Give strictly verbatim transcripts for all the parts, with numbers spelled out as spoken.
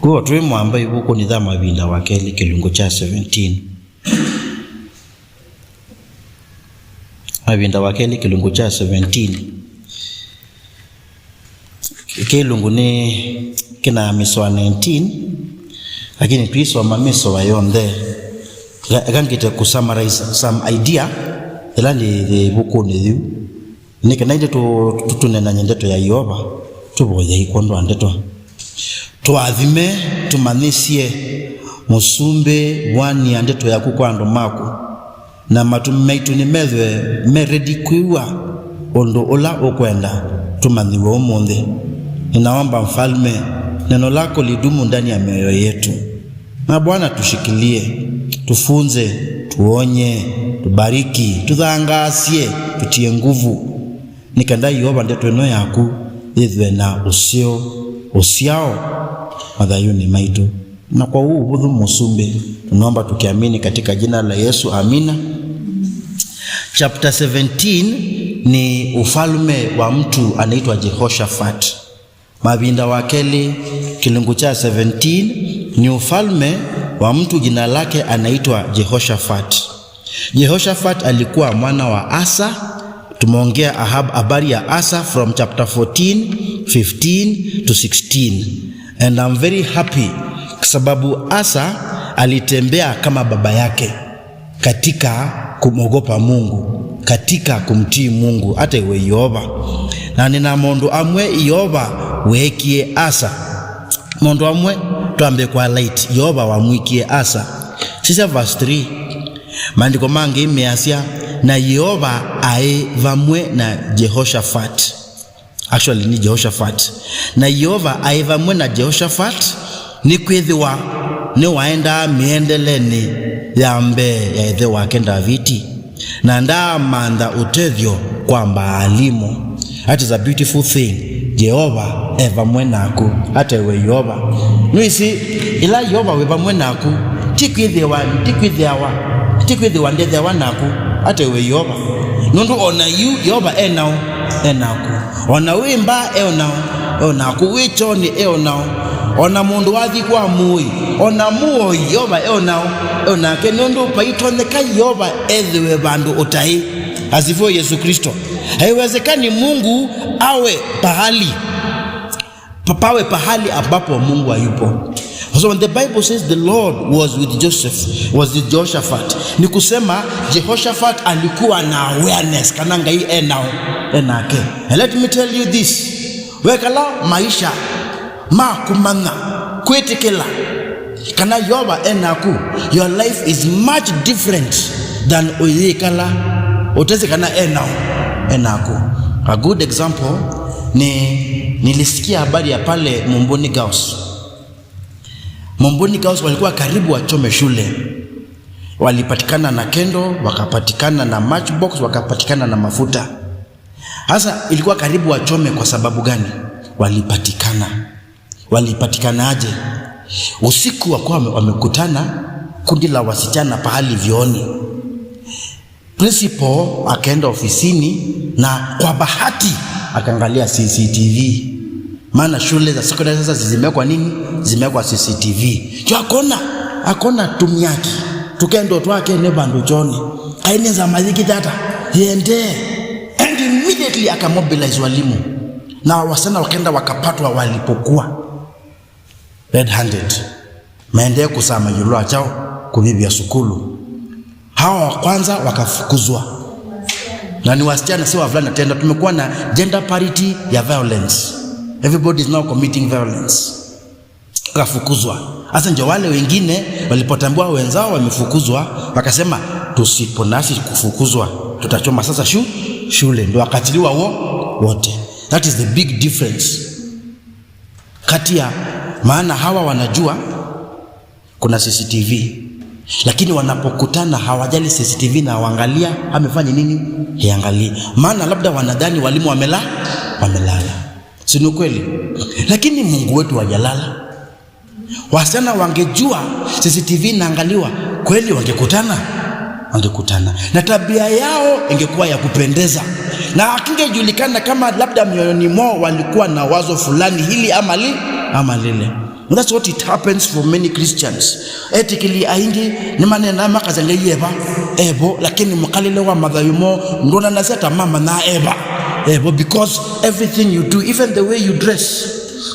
Kwĩw'a twĩ mwamba ĩvukunĩ ya Mavinda wa Kelĩ kĩlungu kya seventeen. Mavinda wa Kelĩ kĩlungu kya seventeen. Kĩlungu nĩ kĩna mĩsoa nineteen, lakini tũisoma mĩsoa yonthe. Eka, eka ngĩte kũ summarize some idea ĩla nĩ, nĩ ĩvukunĩ yĩu. Nĩ kana ĩndĩ tũ-, tũ-, tũnenany'e ndeto ya Yeova, tũvoyei kwondũ wa ndeto. Tũathime, tũmanyĩsye, mũsumbĩ, vũanĩa ndeto yaku kwa andũ maku, na matũ maitũ nĩmethĩwe me ready kwĩw'a ũndũ ũla ũkwenda tũmanyĩw'e ũmũnthĩ. Ninaomba, Mfalme, neno lako lidumu ndani ya mioyo yetu. Na Bwana, tushikilie, tufunze, tuonye, tubariki, tũthangaasye, tũtie nguvu, nĩ kenda Yeova ndeto ĩno yaku yĩthĩwe na ũseo, ũsyao mathayũnĩ maitũ. Na kwa ũu ũvũthũ, Mũsumbĩ, tunaomba tukiamini katika jina la Yesu, amina. Chapter seventeen ni ufalme wa mtu anaitwa Jehoshafat. Mavinda wa Kelĩ, kĩlungu kya seventeen, ni ufalme wa mtu jina lake anaitwa Jehoshafat. Jehoshafat alikuwa mwana wa Asa. Tumeongea Ahab, habari ya Asa from chapter fourteen, fifteen to sixteen. And I'm very happy kwa sababu Asa alitembea kama baba yake katika kumwogopa Mungu, katika kumtii Mungu, ata ĩwe Yeova. Na nĩ na maũndũ amwe Yeova weekie Asa. Maũndũ amwe twambe kwa light, Yeova wamwĩkie Asa. Sisya verse three. Maandĩko mangĩ measya, "Na Yeova aĩ vamwe na Jehoshafat." Actually, nĩ Jehoshafat. "Na Yeova aĩ vamwe na Jehoshafat, nĩkwĩthĩwa nĩwaendaa mĩendelenĩ ya mbee ya ĩthe wake Ndaviti, na ndaamantha ũtethyo kwa Mbaalimu." That is a beautiful thing. Yeova e vamwe naku. Ata ĩwe Yeova. Nĩwĩsĩ, ĩla Yeova wĩ vamwe naku, ti kwĩthĩwa, ti kwĩthĩawa, ti kwĩthĩwa ndethĩawa naku. Ata ĩwe Yeova. Nũndũ o na yu Yeova e nao, e naku. O na wĩ mbaa, e o nao, e o naku. Wĩ kyoonĩ, e o nao. O na mũndũ wathi kwa mũoi, o na mũoi, Yeova e o nao, e o nake. Nũndũ vaitonyeka Yeova ethĩwe vandũ ũtaĩ. Asifiwe Yesu Kristo. Haiwezekani Mungu awe pahali, pa-, pawe pahali ambapo Mungu hayupo. So when the Bible says the Lord was with Joseph, was with Jehoshaphat, ni kusema Jehoshaphat alikuwa na awareness kana Ngai e nao, e nake. And let me tell you this, wekala maisha ma kũmanya, kwĩtĩkĩla kana Yeova e naku, your life is much different than ũyĩkala ũtesĩ kana e nao, e naku. A good example ni, nilisikia habari ya pale Mumbuni Girls. Mumbuni Girls walikuwa karibu wachome shule. Walipatikana na kendo, wakapatikana na matchbox, wakapatikana na mafuta. Sasa ilikuwa karibu wachome kwa sababu gani? Walipatikana. Walipatikanaje? Usiku wakuwa wame-, wamekutana, kundi la wasichana pahali vyooni. Principal akaenda ofisini na kwa bahati akaangalia C C T V. Maana shule za secondary sasa zimewekwa nini? Zimewekwa C C T V. Jo akona, akona tũmyaki. Tũkendo twake nĩ vandũ chooni. Kaineza mayiki tata. Yende. And immediately akamobilize walimu. Na wasichana wakaenda wakapatwa walipokuwa. Red handed. Maendee kũsama ĩũlũ wa kyaũ? Kũvĩvĩa sukulu. Hawa wa kwanza wakafukuzwa. Na ni wasichana, si wavulana tena. Tumekuwa na gender parity ya violence. Everybody is now committing violence. Wakafukuzwa. Sasa ndio wale wengine walipotambiwa wenzao wamefukuzwa, wakasema, "Tusipo nasi kufukuzwa, tutachoma sasa shu-, shule." Ndio wakatiliwa wo-, wote. That is the big difference. Kati ya, maana hawa wanajua kuna C C T V, lakini wanapokutana hawajali C C T V na waangalia amefanya nini, iangalie. Maana labda wanadhani walimu wamela-, wamelala. Si ni ukweli? Lakini Mungu wetu hajalala. Wasichana wangejua C C T V inaangaliwa, kweli wangekutana? Wangekutana. Na tabia yao ingekuwa ya kupendeza. Na hakingejulikana kama labda mioyoni mwao walikuwa na wazo fulani hili ama li-, ama lile. That's what it happens for many Christians. Etĩkĩli aingĩ nĩmaneenaa makasya Ngai eva, evo, lakini mũkalĩle wa mathayũ moo ndwonanasya ta mamanyaa eva, evo, because everything you do, even the way you dress,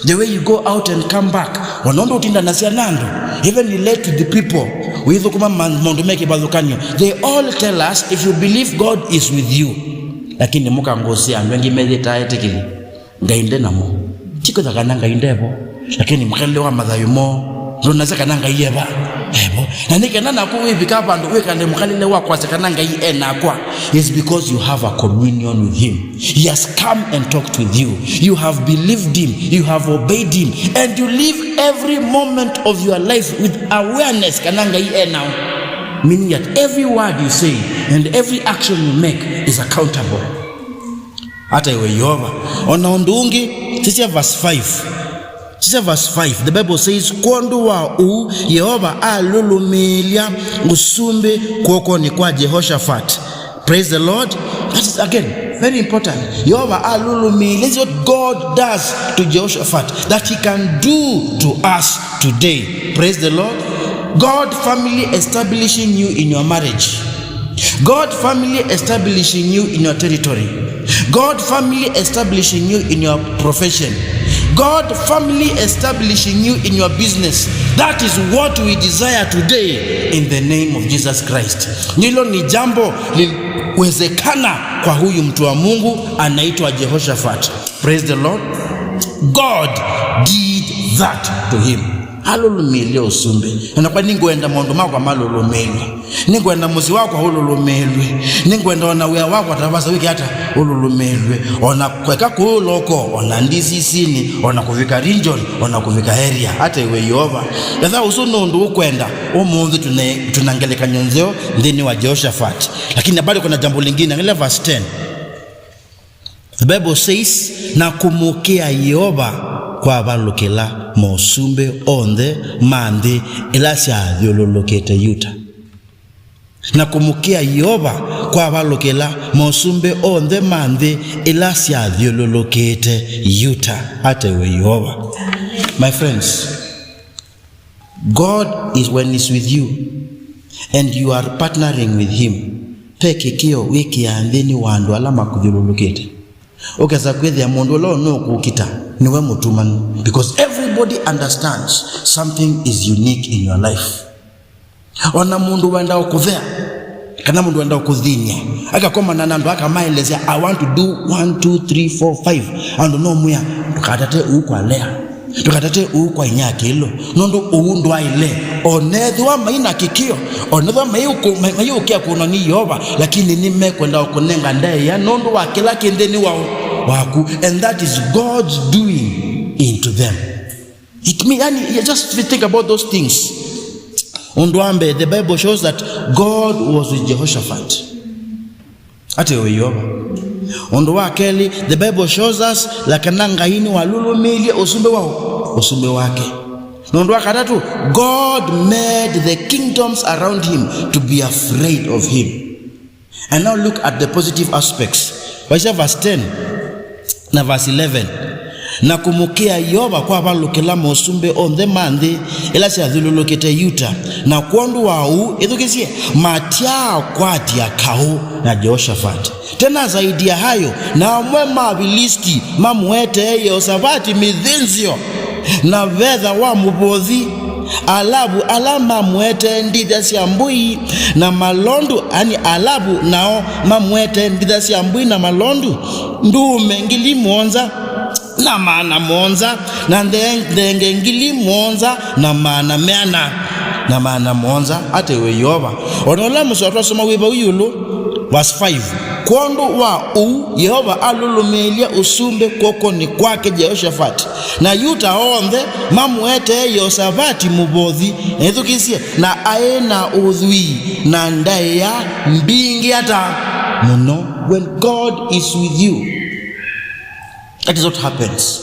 the way you go out and come back, ona ũndũ ũtindanasya na andũ, even relate to the people, wĩthũkũma ma- maũndũ me kĩvathũkany'o, they all tell us, if you believe God is with you. Lakini mũkangũsya andũ aingĩ methĩtaa etĩkĩli, Ngai nde namo. Ti kwĩtha kana Ngai ndevo, lakini mũkalĩle wa mathayũ moo ndwonanasya kana Ngai eva, evo. Na nĩ kana naku wĩvika vandũ wĩkale mũkalĩle wa kwasya kana Ngai e nakwa, is because you have a communion with him. He has come and talked with you. You have believed him. You have obeyed him. And you live every moment of your life with awareness kana Ngai e nao. Meaning that every word you say and every action you make is accountable. Ata iwe Yeova. Ona ũndũ ũngĩ, sisya verse five. Sisya verse five. The Bible says, kwondũ wa ũu, Yeova alũlũmĩĩlya ũsumbĩ kw'okonĩ kwa Jehoshaphat. Praise the Lord. That is again very important. Yeova alũlũmĩĩlya. This is what God does to Jehoshaphat that he can do to us today. Praise the Lord. God firmly establishing you in your marriage. God firmly establishing you in your territory. God firmly establishing you in your profession. God firmly establishing you in your business. That is what we desire today in the name of Jesus Christ. Hilo ni jambo liwezekana kwa huyu mtu wa Mungu anaitwa Jehoshaphat. Praise the Lord. God did that to him. Alũlũmĩĩlye ũsumbĩ. Na kwa nĩngwenda maũndũ makwa malũlũmĩĩlwe. Nĩngwenda mũsyĩ wakwa ũlũlũmĩĩlwe. Nĩngwenda ona wĩa wakwa ta vasa wĩke ata ũlũlũmĩĩlwe. Ona kweka kũũ loko, ona D C C-nĩ, ona kũvika region, ona kũvika area. Ata iwe Yeova. Ethĩwa ũsu nĩ ũndũ ũkwenda, ũmũnthĩ tuna, tuna ngelekany'o nzeo nthĩnĩ wa Jehoshaphat. Lakini bado kuna jambo lingine. Angalia verse ten. The Bible says, na kũmũkĩa Yeova kwavalũkĩla mosumbĩ onthe ma nthĩ ila syathyũlũlũkĩte Yuta. Na kũmũkĩa Yeova kwavalũkĩla mosumbĩ onthe ma nthĩ ila syathyũlũlũkĩte Yuta. Ata iwe Yeova. My friends, God is when is with you and you are partnering with him. Ve kĩkĩo wĩkĩaa nthĩnĩ wa andũ ala makũthyũlũlũkĩte. Ũkesa kwĩthĩa mũndũ ũla ũnũkũkita nĩwe mũtumanu, because everybody understands something is unique in your life. Ona mũndũ wenda ũkũthea, kana mũndũ wenda ũkũthiny'a, akakomana na andũ akamaelesya, "I want to do one, two, three, four, five." Andũ no mwĩa, "Ndũkatate ũu kwa Lea, ndũkatate ũu kwa inyia kĩlũ, nũndũ ũu ndwaĩle." Onethĩwa mai na kĩkĩo, onethĩwa maiũkũ-, mai-, maiũkĩa kũnwa nĩ Yeova, lakini nĩmekwenda ũkũnenga ndaĩa nũndũ wa kĩla kĩ nthĩnĩ wao, waku. And that is God's doing into them. It mean, yani, you just think about those things. Ũndũ wa mbee, the Bible shows that God was with Jehoshaphat. Ate o Yeova. Ũndũ wa kelĩ, the Bible shows us la kana Ngai nĩwalũlũmĩĩlye ũsumbĩ wao, ũsumbĩ wake. Na ũndũ wa katatũ, God made the kingdoms around him to be afraid of him. And now look at the positive aspects. Waisya verse ten na verse eleven. Na kũmũkĩa Yeova kwavalũkĩla mosumbĩ onthe ma nthĩ ila syathyũlũlũkĩte Yuta, na kwondũ wa ũu, ĩthukĩsye, matyaakwatya kaũ na Jehoshafati. Tena zaidi ya hayo, na amwe ma Afilisti mamũetee Yeosavati mĩthĩnzĩo na vetha wa mũvothi. Alavu ala mamũetee ndithya sya mbũi na malondu, ani alavu nao mamũetee ndithya sya mbũi na malondu, ndũũme ngili mũonza na maana mũonza, na nthenge ngili mũonza na maana meana na maana mũonza. Ate we Yeova. O na ũla mũsoa twasoma wĩ vau ĩũlũ, verse five. Kwondũ wa ũu, Yeova alũlũmĩĩlya ũsumbĩ kw'okonĩ kwake Jehoshafati, na Yuta onthe mamũetee Yeosavati mũvothi, na ĩthukĩsye, na aĩ na ũthwii na ndaĩa mbingĩ ata mũno. When God is with you, that is what happens.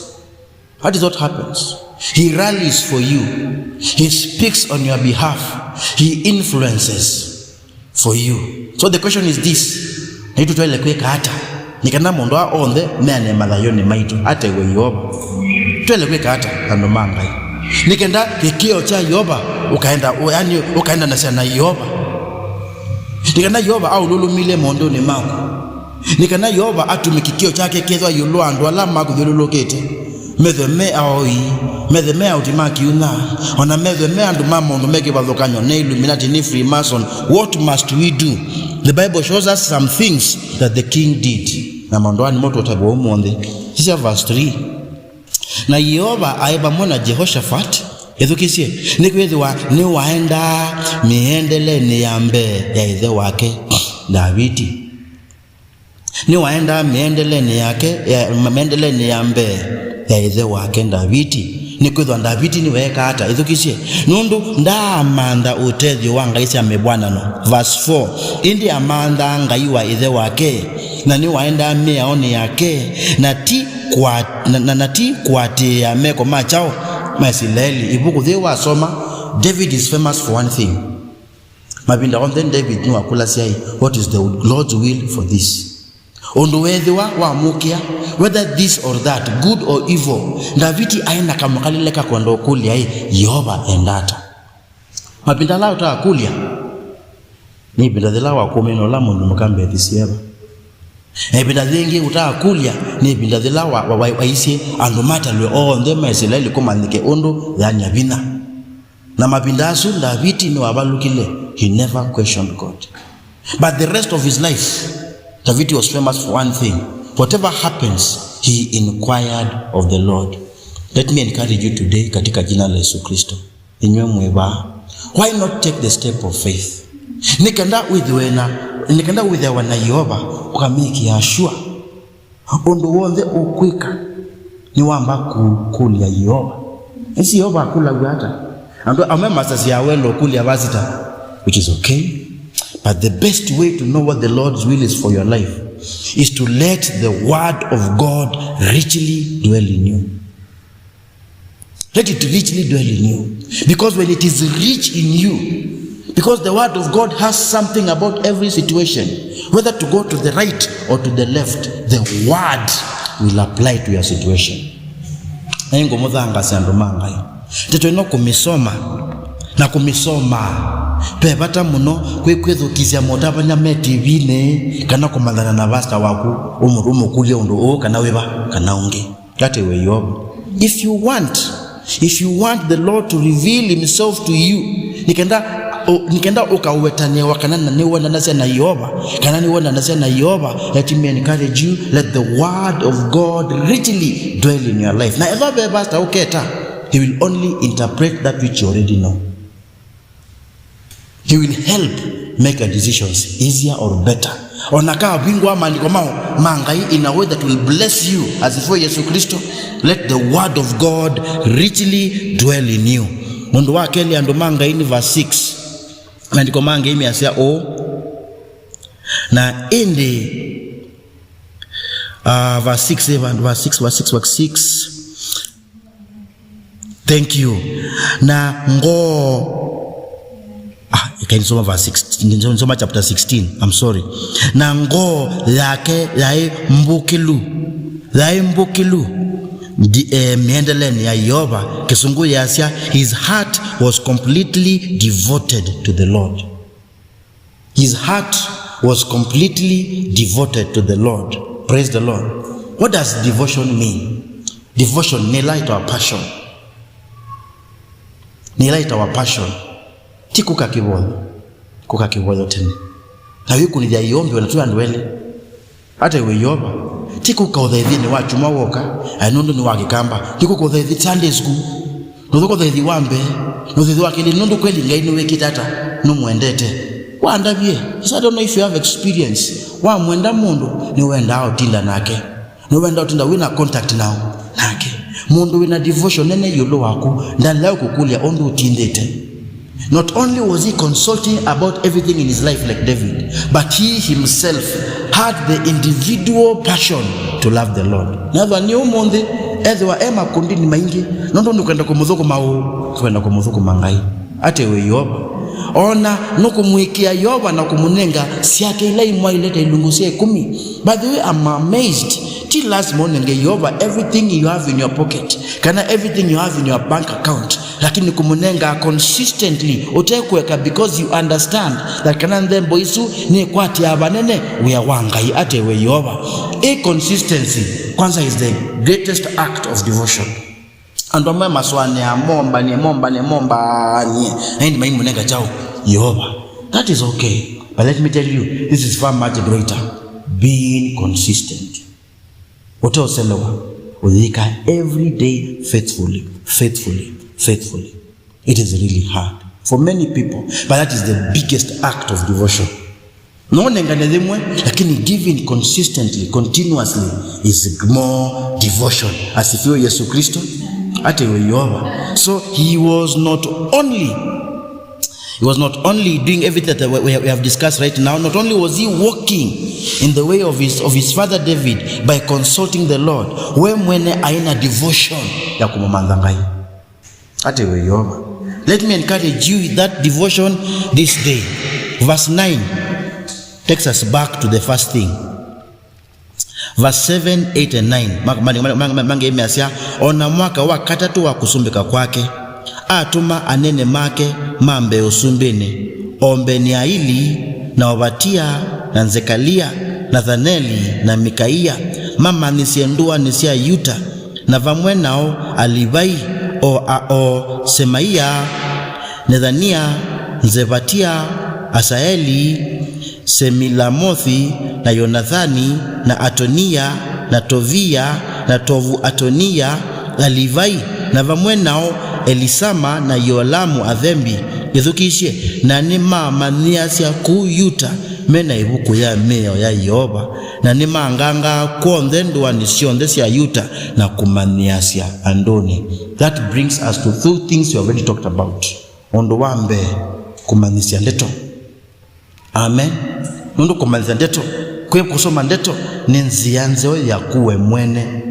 That is what happens. He rallies for you. He speaks on your behalf. He influences for you. So the question is this. Naitũ twaĩle kwĩka ata nĩ kana maũndũ aa onthe meane mathayũnĩ maitũ? Ate we Yeova. Twaĩle kwĩka ata, andũ ma Ngai? Nĩ kenda kĩkĩo kya Yeova ũkaenda, yani, ũkaendanasya na Yeova. Nĩ kana Yeova aũlũlũmĩle maũndũnĩ maku. Nĩ kana Yeova atume kĩkĩo kyake kethwa ĩũlũ wa andũ ala makũthyũlũlũkĩte. Methwe me aoi, methwe me aũti ma kĩunya, o na methwe me andũ ma maũndũ me kĩvathũkany'o, nĩ Illuminati, nĩ Freemason. What must we do? The Bible shows us some things that the king did. Na maũndũ aa nĩmo tũtavw'a ũmũnthĩ. Sisya verse three. Na Yeova aĩ vamwe na Jehoshafati, ĩthukĩsye, nĩkwĩthĩwa nĩwaendaa mĩendelenĩ ya mbee ya ĩthe wake Ndaviti. Nĩwaendaa mĩendelenĩ yake, ya, mĩendelenĩ ya mbee ya ĩthe wake Ndaviti, nĩkwĩthĩwa Ndaviti nĩweekaa ata? Ĩthukĩsye, nũndũ ndaamantha ũtethyo wa ngai sya mĩvw'anano. Verse four, ĩndĩ amanthaa Ngai wa ĩthe wake, na nĩwaendaa mĩaonĩ yake, na ti kwa, na, na, na ti kũatĩĩa meko ma kyaũ? Ma Isilaeli. Ĩvuku yĩĩ wasoma, David is famous for one thing. Mavinda onthe David nĩwakũlasya, "What is the Lord's will for this?" Ũndũ weethĩwa wamũkĩa, whether this or that, good or evil, Ndaviti aĩ na kamwakalĩle ka kwenda ũkũlya, "Ĩ, Yeova enda ata?" Mavinda ala ũtakũlya, nĩ ĩvinda yĩla wakũmĩnwa ũla mũndũ mũka Mbethi-sieva. Na ĩvinda yĩngĩ ũtakũlya, nĩ ĩvinda yĩla wa, wa, wa, waisye andũ matalwe onthe ma Isilaeli kũmanyĩke ũndũ yaany'a vinya. Na mavinda asu, Ndaviti nĩwavalũkile. He never questioned God. But the rest of his life, Ndaviti was famous for one thing. Whatever happens, he inquired of the Lord. Let me encourage you today katika jina la Yesu Kristo. Inyw'ĩ mwĩ vaa, why not take the step of faith? Nĩ kenda wĩthĩwe na, nĩ kenda wĩthĩawa na Yeova, ũkamĩkĩa sure ũndũ w'onthe ũkwĩka nĩwamba kũkũlya Yeova. Ĩsi Yeova akũlaw'a ata? Andũ amwe masasya wendo ũkũlya vasita, which is okay. But the best way to know what the Lord's will is for your life is to let the word of God richly dwell in you. Let it richly dwell in you. Because when it is rich in you, because the word of God has something about every situation, whether to go to the right or to the left, the word will apply to your situation. Na nĩngũmũthangaasya andũ ma Ngai. Ndeto ĩno kũmĩsoma na kũmĩsoma, ve vata mũno kwĩ kwĩthukĩĩsya motavany'a me tivinĩ kana kũmanyana na vasta waku ũmũ-, ũmũkũlye ũndũ ũũ kana wĩva kana ũngĩ. That way, Yeova. If you want, if you want the Lord to reveal himself to you, nĩ kenda, o-, nĩ kenda ũkaũwetanĩawa kana na nĩwendanasya na Yeova, kana nĩwendanasya na Yeova, let me encourage you, let the word of God richly dwell in your life. Na ethwa ve vasta ũketa, he will only interpret that which you already know. He will help make your decisions easier or better. O na kavingũa maandĩko mao ma Ngai in a way that will bless you, asifiwe Yesu Kristo. Let the word of God richly dwell in you. Mũndũ wa kelĩ, andũ ma Ngai, nĩ verse six. Maandĩko ma Ngai measya ũũ, na ĩndĩ, uh, verse six, eh, verse six, verse six, verse six. Thank you. Na ngoo, ah, ĩkai nisoma verse six, nisoma chapter sixteen, I'm sorry. Na ngoo yake yaĩ mbũkĩlu, yaĩ mbũkĩlu ndi-, eh, mĩendelenĩ ya Yeova. Kĩsũngũ yasya, his heart was completely devoted to the Lord. His heart was completely devoted to the Lord. Praise the Lord. What does devotion mean? Devotion nĩ ĩla ĩtawa passion. Nĩ ĩla ĩtawa passion. Ti kũka kĩvoyo. Kũka kĩvoyo tene. Na wĩkunĩthya ĩombi ona twĩ andũ elĩ. Ata we Yeova, ti kũka ũthaithinĩ wa kyumwa woka, aĩ nũndũ nĩ wa Kĩkamba, ti kũka ũthaithi Sunday school, nũthũka ũthaithi wa mbee, na ũthaithi wa kelĩ, nũndũ kweli Ngai nĩwĩkĩte ata? Nũmwendete. Wandavye, I don't know if you have experience, wamwenda mũndũ, nĩwendaa ũtinda nake, nĩwendaa ũtinda wĩna contact nao, nake. Mũndũ wĩna devotion nene ĩũlũ waku, ndalea kũkũlya ũndũ ũtindĩte. Not only was he consulting about everything in his life like David, but he himself had the individual passion to love the Lord. Nathwa nĩ ũmũnthĩ, ethĩwa e makundini maingĩ, nũndũ nĩkwenda kũmũthũkũma ũ? Kwenda kũmũthũkũma Ngai. Ate we Yeova. Ona nũkũmwĩkĩa Yeova na kũmũnenga syake ila imwaĩle ta ilungu sya ĩkũmi. By the way, I'm amazed. Ti lasima ũnenge Yeova everything you have in your pocket, kana everything you have in your bank account, lakini kũmũnenga consistently, ũtekũeka, because you understand that kana nthembo isu nĩkwatĩaa vanene wĩa wa Ngai. Ate we Yeova. Ĩ consistency, kwanza, is the greatest act of devotion. Andũ amwe masũanĩaa, "Mombanie, mombanie, mombanie." Na ĩndĩ maimũnenga kyaũ? Yeova. That is okay. But let me tell you, this is far much greater. Being consistent. Ũteũselewa, ũyĩka every day faithfully, faithfully, faithfully. It is really hard for many people, but that is the biggest act of devotion. No ũnengane yĩmwe, lakini giving consistently, continuously is more devotion. Asifiwe Yesu Kristo. Ate we Yeova. So he was not only, he was not only doing everything that we, we have discussed right now, not only was he walking in the way of his, of his father David by consulting the Lord, we mwene aina devotion ya kũmũmantha Ngai. Ate we Yeova. Let me encourage you with that devotion this day. Verse nine takes us back to the first thing. Verse seven, eight, and nine. Ma-, ma-, ma-, ma-, ma-, mangĩ measya, "O na mwaka wa katatũ wa kũsumbĩka kwake, atũma anene make ma mbee ũsumbĩnĩ, o Mbeniaili, na Ovatia, na Nzekalia, Nathaneli, na Mikaia, mamanyĩsye ndũanĩ sya Yuta, na vamwe nao Alivai, o, a, o Semaia, Nethania, Nzevatia, Asaeli, Semilamothi, na Yonathani, na Atonia, na Tovia, na Tovu-atonia, Alivai, na vamwe nao Elisama na Yoalamu athembi. Ĩthukĩĩsye, na nĩmamanyĩasya kũu Yuta me na ĩvuku ya mĩao ya Yeova, na nĩmangangaa kw'onthe ndũanĩ syonthe sya Yuta na kũmanyĩasya andũnĩ." That brings us to two things we already talked about. Ũndũ wa mbee, kũmanyĩsya ndeto. Amen. Nũndũ kũmanyĩsya ndeto, kwĩ kũsoma ndeto nĩ nzĩa nzeo yaku we mwene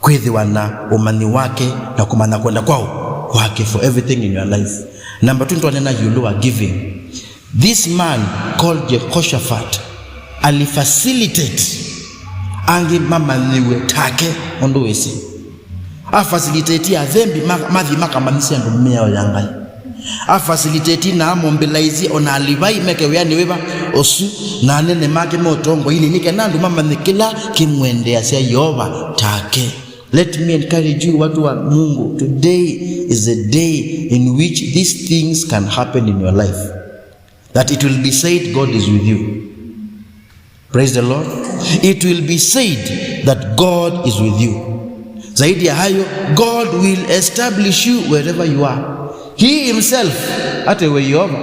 kwĩthĩwa na ũmanyi wake na kũmanya kwenda kwaũ kwake for everything in your life. Number two, nĩtwanena ĩũlũ wa giving. This man called Jehoshaphat alifacilitate angĩ mamanyĩw'e take ũndũ wĩsĩ. Afacilitati athembi ma-, mathi makamanyĩsya andũ mĩao ya Ngai. Afacilitati na amobilize ona Alivai meke wĩanĩ wĩva ũsu, na anene make me ũtongoinĩ, nĩ kana andũ mamanye kĩla kĩmwendeasya Yeova take. Let me encourage you, watu wa Mungu, today is a day in which these things can happen in your life. That it will be said, "God is with you." Praise the Lord. It will be said that God is with you. Zaidi ya hayo, God will establish you wherever you are. He himself, ate we Yeova.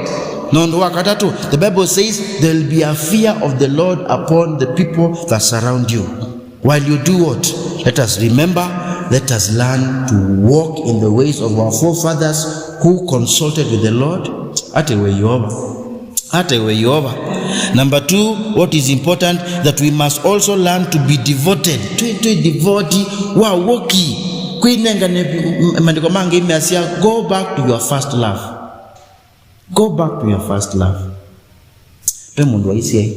Na ũndũ wa katatũ, the Bible says, "There will be a fear of the Lord upon the people that surround you." While you do what? Let us remember, let us learn to walk in the ways of our forefathers who consulted with the Lord. Ate we Yeova. Ate we Yeova. Number two, what is important, that we must also learn to be devoted. Twĩ, twĩ devote, wa woki. Kwĩnengane, m-, m-, maandĩko mangĩ measya, "Go back to your first love." Go back to your first love. Ve mũndũ waisye,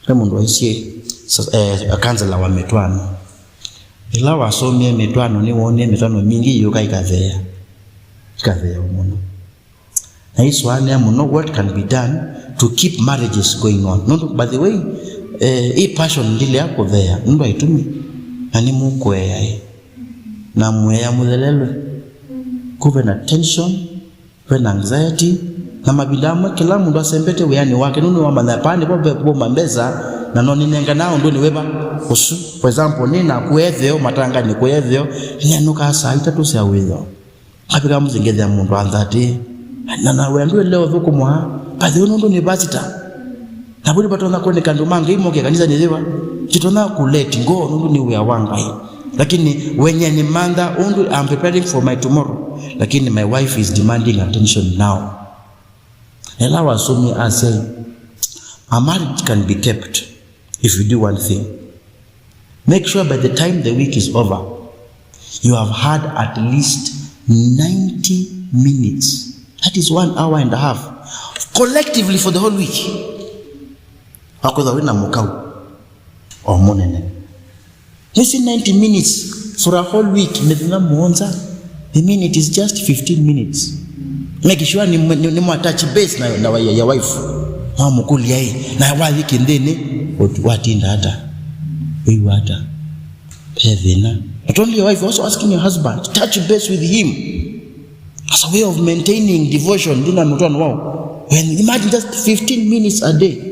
ve mũndũ waisye, sa-, eh, kansela wa mĩtwaano. Ĩla wasomie mĩtwaano, nĩwoonie mĩtwaano mingĩ ĩyũka ĩkatheea, ĩkatheea mũno. Na ĩsũanĩa mũno what can be done to keep marriages going on. Nũndũ, by the way, eh, ĩ passion ndilea kũtheea, nũndũ aitumi, na nĩmũkũea ĩ. Na mũea mũthelelwe. Kuve na tension, ve na anxiety, na mavinda amwe kĩla mũndũ asembete wĩanĩ wake, nũndũ wamanya paa nĩvo ve-, vauma mbesa, na no nĩnenganaa ũndũnĩ wĩva ũsu. For example, nĩ naku etheo, matanganĩ kũetheo, nĩnenũkaa saa itatũ sya wĩoo. Ngavika mũsyĩ ngethĩa mũndũ anthatĩe. Na, na wĩa ndũĩle ũthũkũmwa, by the way, nũndũ nĩ pastor. Na vau nĩvatonya kwoneka andũ ma Ngai moke kanisanĩ yĩva. Titonya kũ let go, nũndũ nĩ wĩa wa Ngai. Lakini wenye nĩ mantha ũndũ, I'm preparing for my tomorrow. Lakini my wife is demanding attention now. Ela wasomie asyai, a marriage can be kept if you do one thing. Make sure by the time the week is over, you have had at least ninety minutes. That is one hour and a half. Collectively for the whole week. Wakwĩthwa wĩ na mũkau o mũnene. Nĩsĩ ninety minutes for a whole week, mĩthenya mũonza, the minute is just fifteen minutes. Make sure nĩ, nĩ, nĩ mwa touch base na, na wa- ya wife. Wamũkũlya ĩ, na wathi kĩnthĩnĩ, ũt- watinda ata? Wĩw'a ata? Ve thĩna. Not only your wife, also asking your husband, touch base with him as a way of maintaining devotion ndina mũtwano wao. When, imagine just fifteen minutes a day.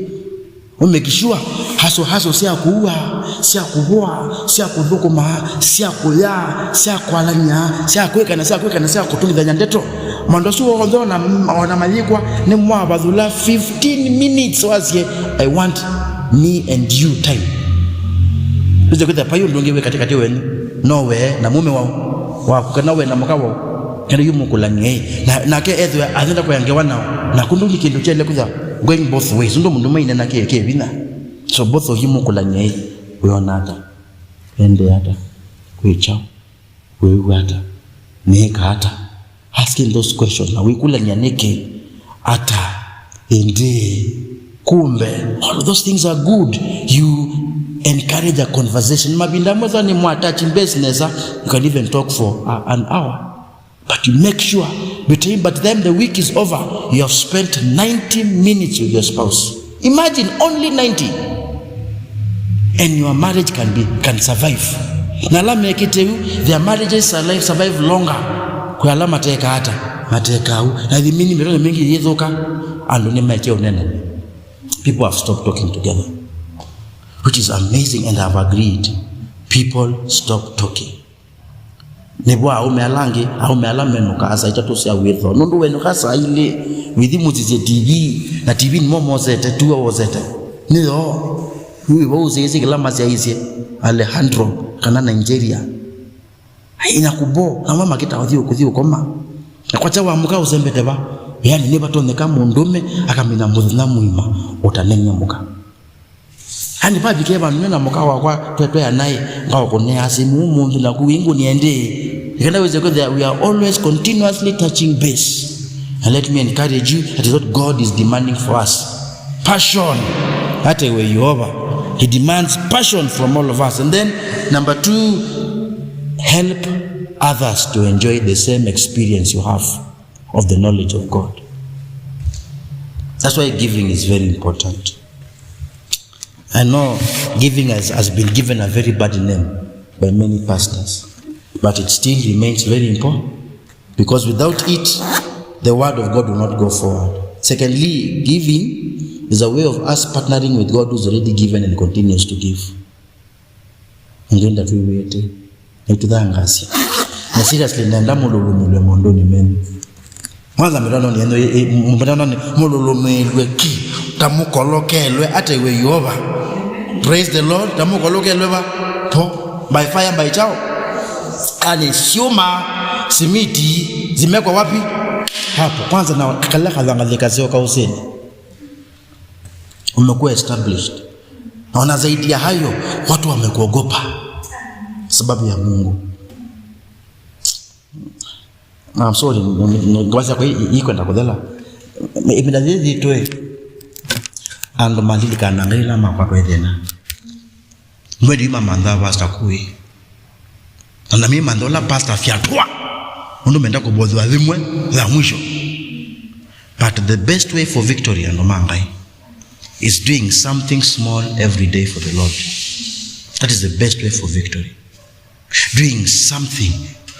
Umake sure haso haso sya kũua, sya kũvũa, sya kũthũkũma, sya kũya, sya kwalany'a, sya kwĩkana, sya kwĩkana, sya kũtũngĩthany'a ndeto. Maũndũ asu onthe ona, ona mayĩkwa nĩ mwavathũla fifteen minutes wasye, "I want me and you time." Wĩse kwĩthĩa vai ũndũ ũngĩ wĩ katĩkatĩ wenyu, no we na mũme wao waku, kana we na mũka wao, kana yu mũkũlany'ei. Na, nake ethĩwa athenda kũya ngewa nao, na kũndũ nĩ kĩndũ kyele kwĩthĩa going both ways. Ũndũ mũndũ mainena kĩ, kĩ vinya. So both of you mũkũlany'ei, wĩona ata? Ende ata? Kwĩ kyaũ? Wĩw'a ata? Nĩĩka ata? Asking those questions na wĩkũlany'a nĩkĩ, ata, ĩndĩ, kumbe, all of those things are good. You encourage a conversation. Mavinda amwe sa nĩ mwa touch base nesa, you can even talk for a, an hour. But you make sure, between, but then the week is over, you have spent ninety minutes with your spouse. Imagine, only ninety. And your marriage can be, can survive. Na ala mekĩte ũu, their marriages survive, survive longer kwĩ ala mateka ata, mateka ũu. Na ithimini mĩtone mingĩ yĩthũka, andũ nĩmaetie ũnenani. People have stopped talking together, which is amazing, and I've agreed. People stop talking. Nĩvo aũme ala angĩ, aũme ala menũkaa saa itatũ sya wĩthoo. Nũndũ wenũka saa ilĩ, wĩthi mũsisye T V, na T V nĩmo mosete, tuo wosete. Nĩyo, wĩvo ũsĩĩsye kĩla masyaisye, Alejandro, kana Nigeria. Ai, inakubo, amwe makĩta ũthi ũkũthi ũkoma. Na kwakya wamũka ũsembete va? Yani, nĩvatonyeka mũndũme akamina mũthenya mũima ũtanenye mũka. Yani, vavike vandũ nĩ na mũka wakwa, twe, twe anaĩ, ngaũkũnea simu ũmũnthĩ naku wĩngũnie ndĩ. Nĩkenda wĩse kwĩthĩa we are always continuously touching base. And let me encourage you, that is what God is demanding for us. Passion. Ata we Yehova. He demands passion from all of us. And then, number two, help others to enjoy the same experience you have of the knowledge of God. That's why giving is very important. I know giving has, has been given a very bad name by many pastors, but it still remains very important, because without it, the word of God will not go forward. Secondly, giving is a way of us partnering with God who's already given and continues to give. Ngenda twĩw'ĩte, nĩtũthangaasya. Na seriously, nenda mũlũlũmĩlwe maũndũnĩ menyu. Kwanza, mĩtanonĩ yenyu, ĩ, ĩ, mĩtanonĩ, mũlũlũmĩlwe ki, ta mũkolokelwe ata we Yehova. Praise the Lord. Ta mũkolokelwe va? Po. By fire, by chao. Ani syuma, simiti, zimekwa wapi? Hapo. Kwanza, na kala kathangathĩka seo kauseni. Umekuwa established. Na wana zaidi ya hayo, watu wamekuogopa sababu ya Mungu. I'm sorry, ngwasya kwa hii kwenda kuthela. Ĩvinda yĩĩ yitũ, andũ malilikananga ĩla makwatwa ĩthĩna. Mweli mamantha pastor kui. Na nami mantha ũla pastor fyatwa. Ũndũ menda kũvothwa thimwe ya mwisho. But the best way for victory, andũ ma Ngai, is doing something small every day for the Lord. That is the best way for victory. Doing something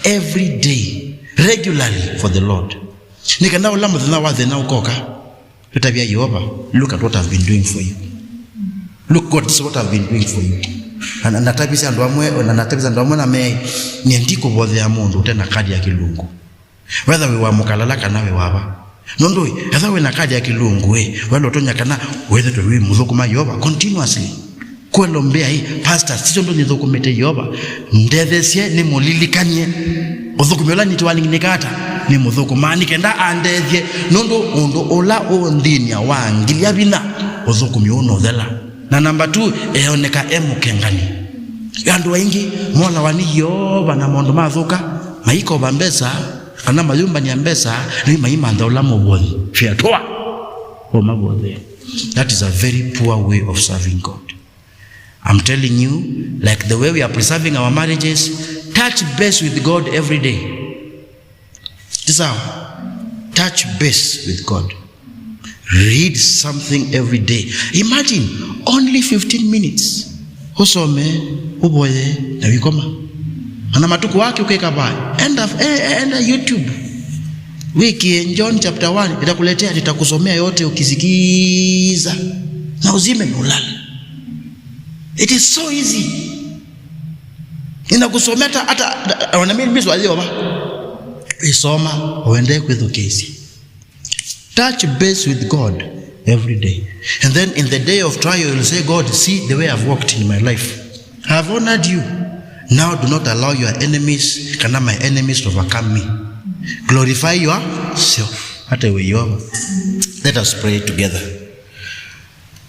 every day, regularly for the Lord. Nĩ kana ũla mũthenya wa thĩna ũkoka, twĩtavya Yehova, "Look at what I've been doing for you. Look, God, this is what I've been doing for you." Na, na, natavisye andũ amwe, na natavisye andũ amwe na meĩ, "Nyie ndikũvothea mũndũ ũte na kadi ya kĩlungu." Whether wĩ wa mũkalala kana wĩ wa va. Nũndũ ĩ, ethĩwa wĩ na kadi ya kĩlungu ĩ, wela ũtonya kana wĩthĩtwe wĩ mũthũkũma Yeova continuously. Kwelo mbĩa ĩ, "Pastor, sisyo ndũ nĩthũkũmĩte Yeova. Ndethesye, nĩmũlilikany'e. Ũthũkũmi ũla nĩtĩwa nĩnĩka ata? Nĩmũthũkũmaa nĩ kenda andethye. Nũndũ ũndũ ũla ũũnthĩny'a wangilya vinya, ũthũkũmi ũũ nũthela." Na namba two, eoneka e mũkengani. Andũ aingĩ molawa nĩ Yeova na maũndũ mathũka, maikova mbesa, kana mayũmbany'a mbesa, nĩ maimantha ũla mũvothi. Fyatwa. Ũmavothee. That is a very poor way of serving God. I'm telling you, like the way we are preserving our marriages, touch base with God every day. Sawa? Touch base with God. Read something every day. Imagine, only fifteen minutes. Ũsome, ũvoye, na wĩkoma. Ana matuku wake ũkeka vaa. Enda, eh, eh, enda YouTube. Wĩkĩe John chapter one, itakuletea, nitakusomea yote ukisikiza. Na uzime na ulale. It is so easy. Ninakusomea hata, hata, ona mimi, mimi swali oba. Isoma, uende kwĩthukĩĩsya. Touch base with God every day. And then in the day of trial, you'll say, "God, see the way I've walked in my life. I've honored you. Now do not allow your enemies, kana my enemies to overcome me." Glorify yourself. Hata we Yehova. Let us pray together.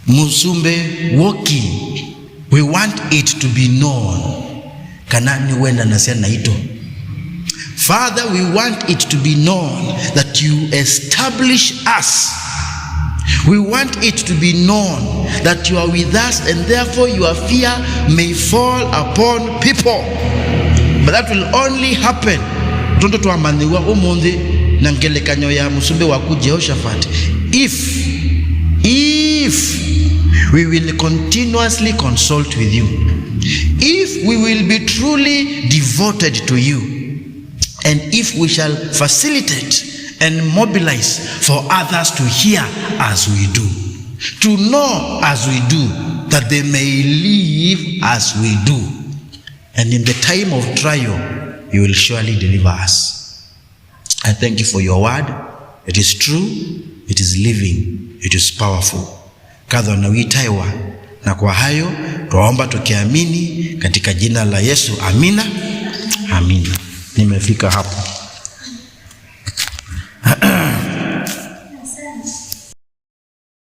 Mũsumbĩ, walking, we want it to be known kana nĩwendanasya naitũ. Father, we want it to be known that you establish us. We want it to be known that you are with us, and therefore your fear may fall upon people. But that will only happen tondũ twamanyĩw'a ũmũnthĩ na ngelekany'o ya mũsumbĩ waku Jehoshaphat, if, if we will continuously consult with you, if we will be truly devoted to you, and if we shall facilitate and mobilize for others to hear as we do, to know as we do, that they may live as we do. And in the time of trial, you will surely deliver us. I thank you for your word. It is true, it is living, it is powerful. Ngatho na wĩtaĩwa, na kwa hayo twaomba tukiamini katika jina la Yesu. Amina. Amina. Nimefika hapo.